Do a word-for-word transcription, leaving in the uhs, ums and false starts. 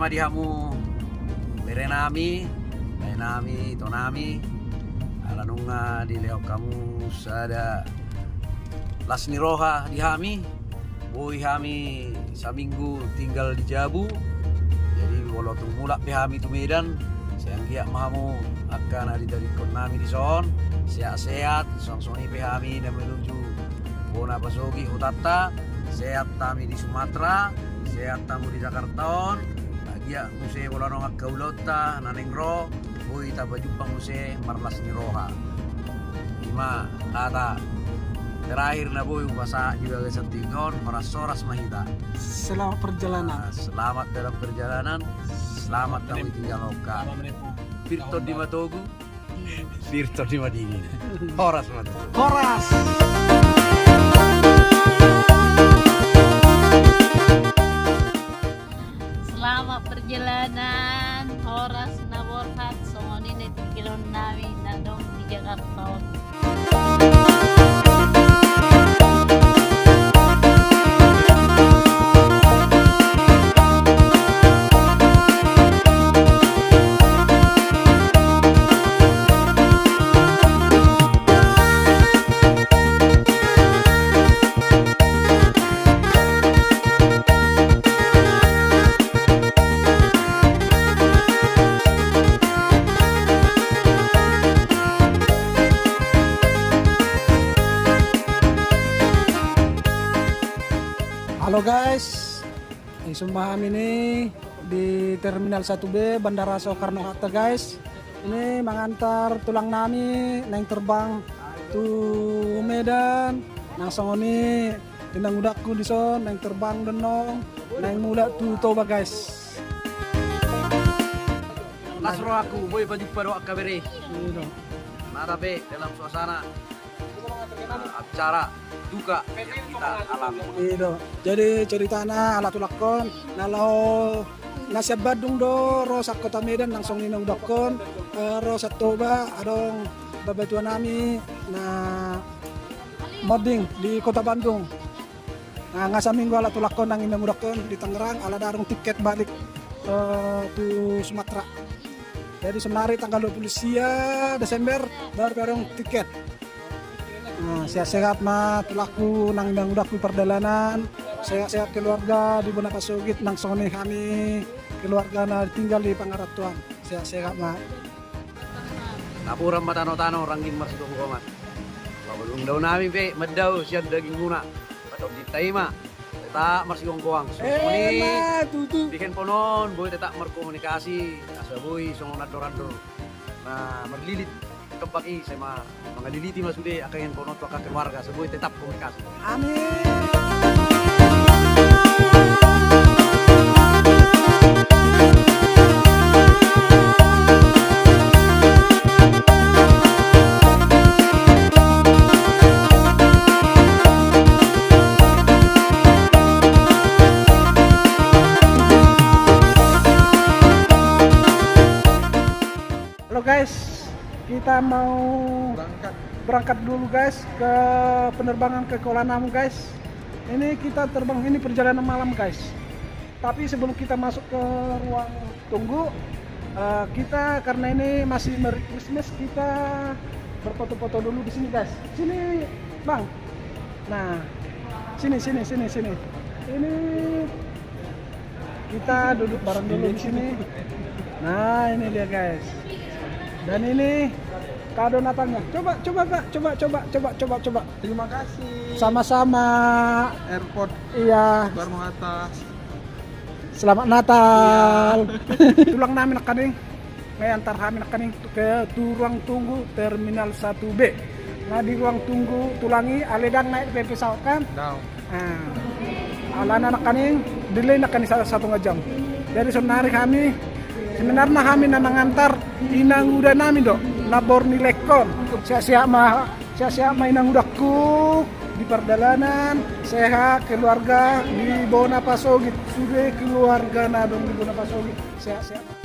Di hamu berenami, dainami, itonami, ala nunga dilehon hamu sada las ni roha di hami. Boi hami saminggu tinggal di jabu. Jadi molo tung mulak pe hami tu Medan, sai anggiat ma hamu angka na ditadingkon nami dison sehat-sehat, songon i pe hami na menuju bona pasogit hutanta, sehat hami di Sumatera, sehat hamu di Jakarta on. Anggiat muse molo adong angka ulaonta na naeng ro, boi tapajumpa muse marlas ni roha. Ima hata terakhir na boi hupasahat di bagasan tingki on, horas-horas ma hita. Selamat perjalanan. Ah, selamat dalam perjalanan. Selamat hamu tinggal, oka. Pir tondi ma togu, pir tondi ma dingin. Horas ma tutu. Horas. Selamat perjalanan, horas na borhat, songon i na tinggalon nami na adong di Jakarta on. Halo guys, isumba hami ni di Terminal satu B Bandara Soekarno Hatta guys. Ini mangantar tulang nami naeng terbang tu Medan, nang songon i inang udakku dison naeng terbang dennong, naeng mulak tu Toba guys. Las rohaku, boi pajumpa do angka bere. Iya dong. Nada pe dalam suasana acara duka yang kita alami. Iya dong. Jadi ceritana ala tulangkon na laho na sian Bandung do ro sian kota Medan nang songon i inang udakon, eh, ro sian Toba adong bapatua nami na monding di kota Bandung. Nah, nga saminggu ala tulangkon nang inang udakon di Tangerang ala ndang adong tiket balik, eh, tu Sumatera. Jadi sonari tanggal dua puluh sia Desember baru pe adong tiket. Nah, sehat-sehat ma tulangku nang inang udakku pardalanan, sehat-sehat keluarga di bona pasogit nang songon i hami keluarga na tinggal di pangarantoan. Sehat-sehat ma. Tapuran ma tano-tano rangging marsigonggongan. Pabulung dao nami pe mandao sian daging muna. Patondinta i ma tetap marsigonggongan. Songon i di handphone on boi tetap markomunikasi asa boi songon andor-andor na marlilit kembang i, sai ma mangaliliti ma sude angka handphone on tu angka keluarga asa boi tetap komunikasi. Amin. Halo guys, kita mau berangkat, berangkat dulu guys ke penerbangan ke Kuala Namu guys. Ini kita terbang, ini perjalanan malam guys. Tapi sebelum kita masuk ke ruang tunggu, eh, kita karena ini masih Merry Christmas, kita berfoto-foto dulu di sini guys. Sini Bang. Nah, sini, sini, sini, sini. Ini kita duduk bareng dulu di sini. Nah, ini dia guys. Dan ini kado Natalnya. Coba, coba Pak, coba, coba, coba, coba, coba. Terima kasih. Sama-sama. Airport. Iya. Soekarno Hatta. Selamat Natal. Iya. Tulang nami nangkaning. Nga iantar hami nangkaning tu, ke, tu ruang tunggu Terminal satu B. Nah, di ruang tunggu tulang i, alai ndang naik pe pesawat kan? Ndang. Nah, alana nangkaning delay nangkaning sa-, satonga jam. Jadi sonari hami, sebenarna hami na mangantar inang uda nami do, na borhat ni lengkon. Sehat-sehat ma, sehat-sehat ma inang udakku di pardalanan, sehat keluarga di bona pasogit, sude keluarga na adong di bona pasogit. Sehat-sehat.